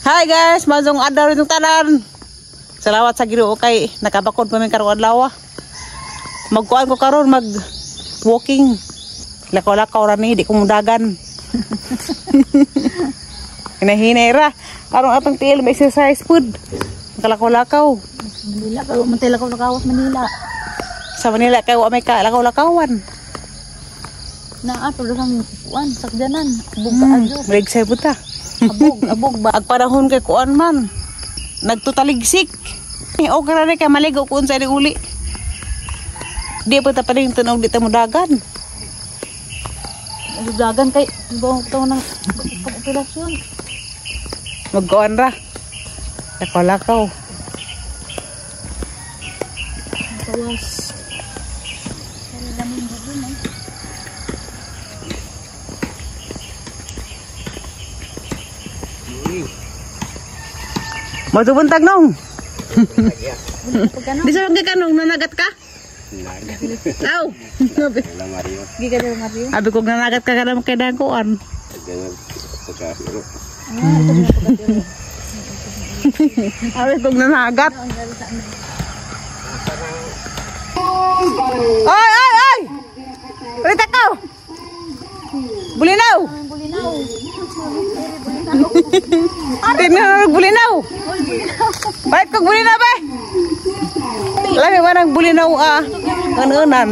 Hi guys, mazong adlaw rin tanan. Salamat sa Ginoo kay nakabakod pa mi karong adlaw. Magkuan ko karon, mag walking. Lakaw-lakaw ra ni, di ko mudagan. Hinahinay ra. Aron atong tiil may exercise food. Makalakaw-lakaw. Manila, pero mantay lakaw lakawas Manila. Sa Manila kay wa may kalakaw-lakawan. Naa tulo sang kuan sakjanan. Abog ka adyo. Maligsay po ta. Abog, abog ba? Ag panahon kay kuan man. Nagtutaligsik. Okay ra ni kay maligo kun sa uli. Di pa ta paling tunog, di ta mudagan. Dagan kay bawang taw ng pag-operasyon. Magkuan ra. Lakaw-lakaw. Tawas. Matubuntag nong. Di sa ka nong nanagat ka? Aw. Giga dito Mario. Abi ko nanagat ka kada kay dangkuan. Abi ko nanagat. Ay ay ay. Rita ka. Bulinaw. Bulinaw. Tingnan bulinaw. Bait kog bulinaw ba? Lami man ang bulinaw ah. Anunan.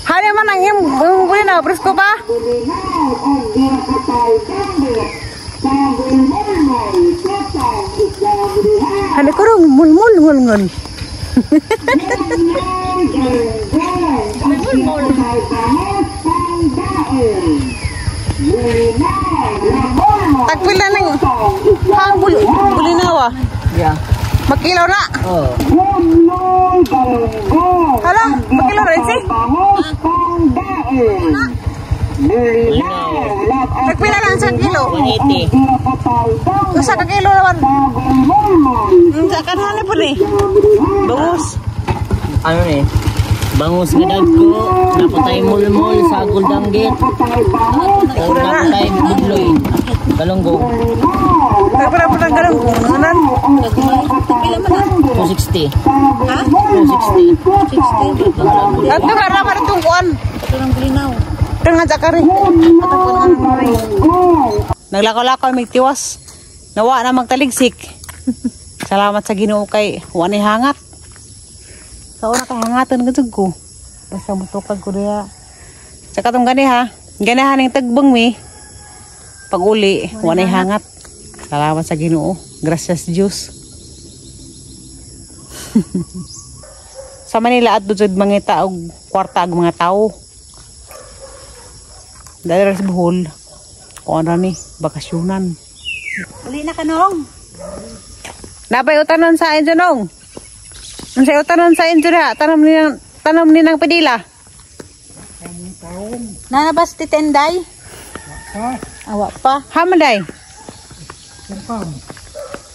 Hari man ang imong bulinaw, presko pa? Hani ko rong mulmul ngul. Mulmul. Tagpila ng hang bulinaw ah. Yeah. Magkilaw na. Oh. Hala, magkilaw rin si. Tagpila lang sa kilo. 180. Usa ka kilo naman. Sa kanhane po ni. Bangus. Ano ni? Bangus nga dagko, napatay mulmul sa guldanggit. O napatay budloy. Galunggong. Tagpila po ng galunggong. Nanan? Tagpila man ah. 260. Ha? 260. 60. At nga raman itong kuan. Ito ng bulinaw. Ito nga sakari. Naglakaw-lakaw may tiwas. Nawa na magtaligsik. Salamat sa Ginoo kay wa ni hangat. Sa una kay hangatan gud ko. Basta mutukad ko diha. Sa katong gani ha. Ganahan ning tagbang mi. Pag uli, wa ni hangat. Salamat sa Ginoo. Gracias Dios. Sa Manila at jud mangita og kwarta og mga tao. Dahil sa Bohol, kuan ra ni bakasyonan. Uli na ka nong. Napay utanon sa inyo nong. Unsay utanon sa inyo diha? Tanom ni nang pedila. Nanabas ti Tenday? Awa pa. Hamanday.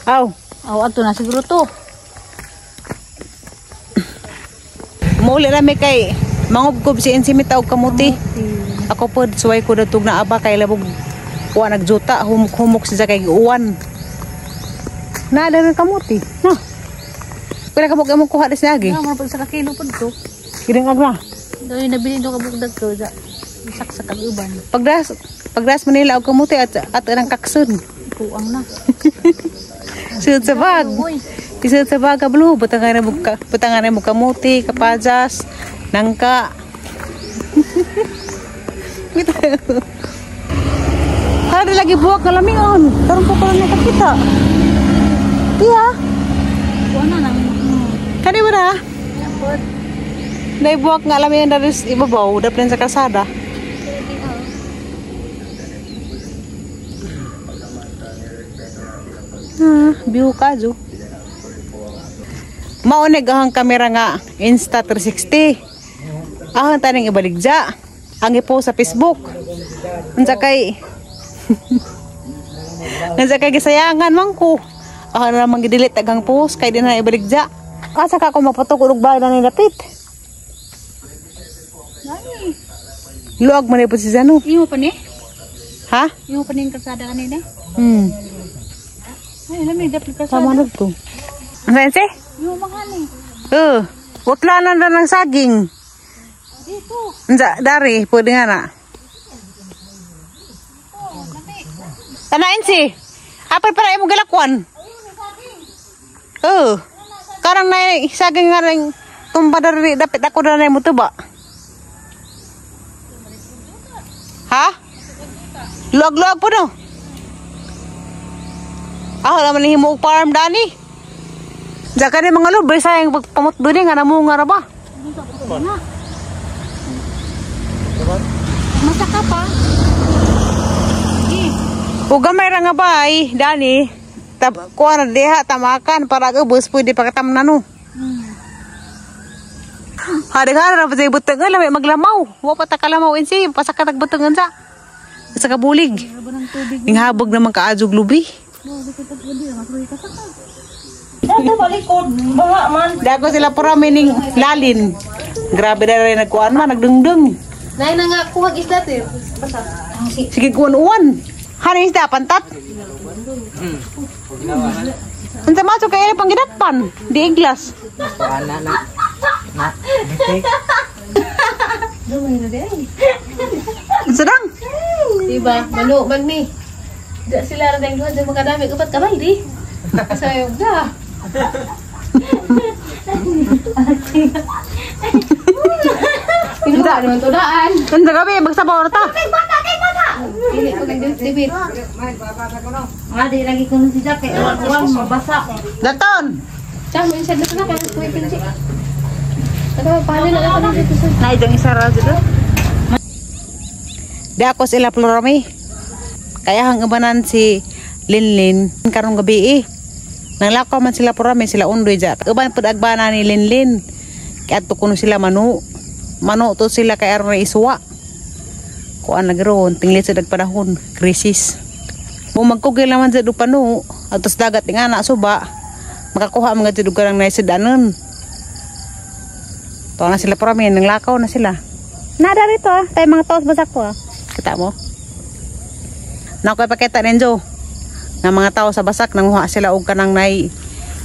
Aw, Aw ato na siguro to. Muuli na mi kay mangubkob si insimita og kamuti. Ako pod suway ko datog na aba kay labog wa nagjuta, humok-humok siya kay giuwan. Na dara kamuti. Na. Pila ka mo kuha des nagi? Nga mga pag sa kilo pod to. Giring agra. Dahil nabili do kabuk dagko sa saksak ang uban. Pagdas Manila og kamuti at ang kaksun. Kuang na. Sud sa bag. Uy, Isud sa bag kablo, butangan na mo kamuti, kapajas, nangka. Hari lagi buwak kalamion. Karon ko pa lang nakakita. Tiya, kuang na nang. kani ba na? Pod. Naibuwak nga lamion dari sa ibabaw, daplin sa kalsada. Ah, view ka, Jo. Mauneg ang kamera nga Insta360. Ahang taning ibaligja. Ang ipo sa Facebook. Unsa kay Unsa kay gisayangan man ko. Ahang na lang gidelete agang post kay di na ibaligja. Asa ka ko mapatok og bayad na ni dapit. Luag man po si Zano. Imo pa ni? Ha? Yung pa ning kalsada kanina. Ay, alam ni dapat kalsada. Tama na to. Ano saan siya? Yung mga ni. Utlanan na ng saging. Dito. Unsa, dari, pwede nga na. Tanain si. Apal para imo gilakwan. Oh. Karang na saging nga ring tumba dari dapit ako na na mo tuba. Ha? Luag-luag po no. Ako naman ni himo og farm dani. Diyan ni mga lubay sayang pagpamot duni nga namunga ra ba? Masaka pa. O gamay ra nga bay, dani. Tab kuha na diha tamakan para ubos pwede pa katamnan no. Hari-hari ra pa sa butang lamay maglamaw. Wa pa ta kalamaw insi, pasaka tag butangan sa. Sa kabulig. Ning habog naman kaadjog lubi. Ito balikod, baha man. Dago sila pura ning lalin. Grabe na rin nagkuan man, nagdungdung. Nay na nga kuhag isda te. Basta. Sige kuan-uwan. Hani isda pantat. Unsa man so kay pang gidakpan, di iglas. Na na. Na. Bitik. Unsa dang? Diba? Mano man mi. Da sila ra dang duha dyan makadami upat ka baldi. Sayo da. Pinuha naman to daan. Unsa gabi magsabaw ra ta. Dili ko nang dibit. Ah, di lagi ko si Jack kay uwan mabasa. Daton. Tsaka mo inside na na kay kuy pinsi. Ato pali na lang dito sa. Na idang isa ra dito. Di ako sila plurami. Kaya hang ubanan si Linlin karong gabi eh. Nanglakaw man sila purami sila undoy ja. Uban pud agbana ni Linlin. Kaya adto kuno sila manu. Manu to sila kay aron isuwa. Kuan lagi ron, tinglit sa dagpanahon, krisis. Kung magkugil naman sa dupano, atos dagat nga na suba, makakuha mga jud og kanang naisudanon. To na sila purami, nanglakaw na sila. Nada rito ah, tayo mga taos basak ko ah. Kita mo? Nakoy pakita ninyo nga mga tao sa basak nanguha sila og kanang nay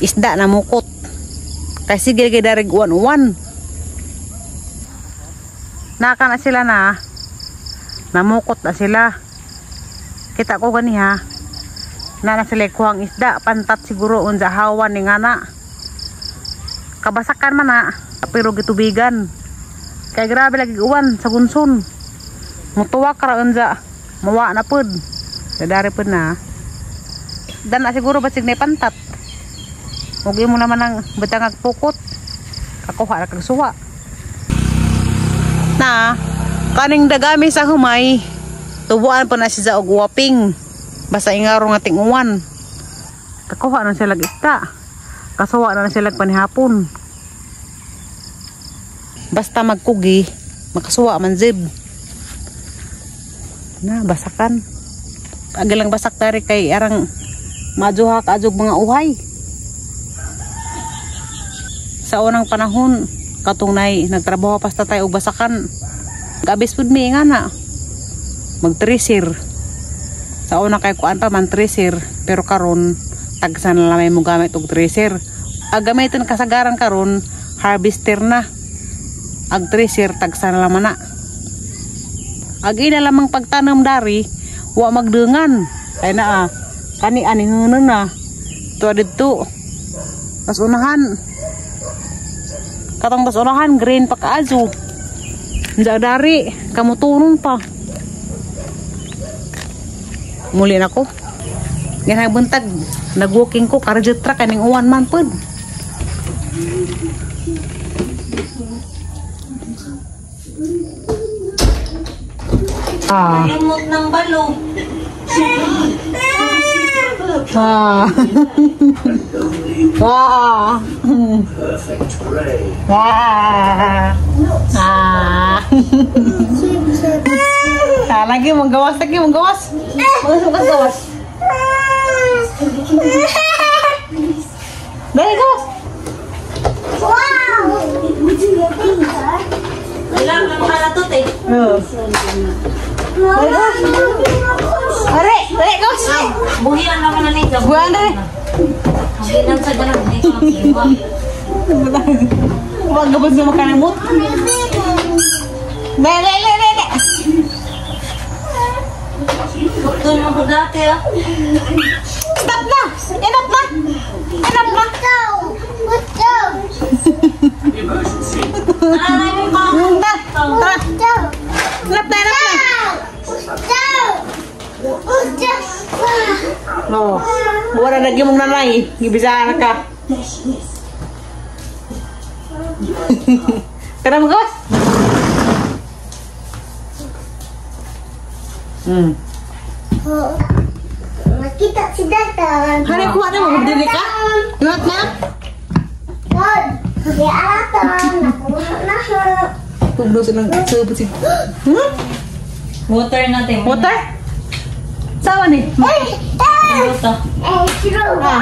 isda na mukot. Kay sige kay darig uwan-uwan. Naka na sila na. Namukot na sila. Kita ko gani ha. Na sila kuhang isda pantat siguro unsa hawan ni ngana. Kabasakan man na pero gitubigan. Kay grabe lagi uwan sa gunson. Mutuwa ka ra unsa mawa na pud. Dadari pud na. Dan na siguro basig na pantat. Ug imo naman ang batangag pukot. Kakuha ra kag suwa. Na kaning dagami sa humay, tubuan pa na siya og waping. Basta ingaro nga tinguan. Kakuha na sila isda. Kasuwa na sila panihapon. Basta magkugi, makasuwa man zib. Na basakan. Agalang basak tari kay arang majuha ka ajog mga uhay. Sa unang panahon, katong nay nagtrabaho pa sa tatay og basakan. Gabis pud mi nga na. Magtresir. Sa una kay kuan pa man treasure, pero karon tagsa na lamay mo gamit og treasure. Ag gamiton kasagaran karon harvester na. Ag treasure tagsa na lamang na. Ag ina lamang pagtanom dari, wa magdungan. Kay naa kani ani hunon na. Tuwa didto. Tas unahan. Katong tas unahan green pa kaazo. Nda dari kamutunon pa. Muli na ko. Ganang buntag nagwalking ko karjut tra kaning uwan man pud. Ah. Limot ng balong. Ah. Ah. Ah. Ah. Ah, lagi menggawas, lagi menggawas. Menggawas. Dali, gawas. Wow! Wala, may makalatot eh. Oh. Dali, Are, dali, gawas. Buhian naman na nito. Buhian dali. Buhian sa ganang hindi ko nakiwa. Huwag gabos na makalimot. Dali, dali, dali, dali. Doon mo po dati ah. Stop na! Enough na! Enough na! Nanay mo pa. Tara, tara. Enough na, enough na. No. Wala na mong nanay. Gibisaan ka. Tara magawas. Makita si Datan. Hari kuha na mo dili ka? Lahat na? God, si Atan, nakuha na siya. Tugdo silang sa si. Water natin. Water? Sawa ni? Eh, eh, Water. eh, sino ba?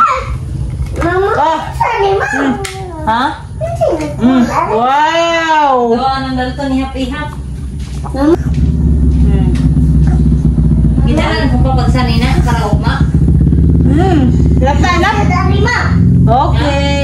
Mama, saan ni Mama? Ha? Wow! Gawa ng dalto ni hap-ihap. Ginalan kung papagsanina para ugma. Enough na, enough? Dari Ma. Okay.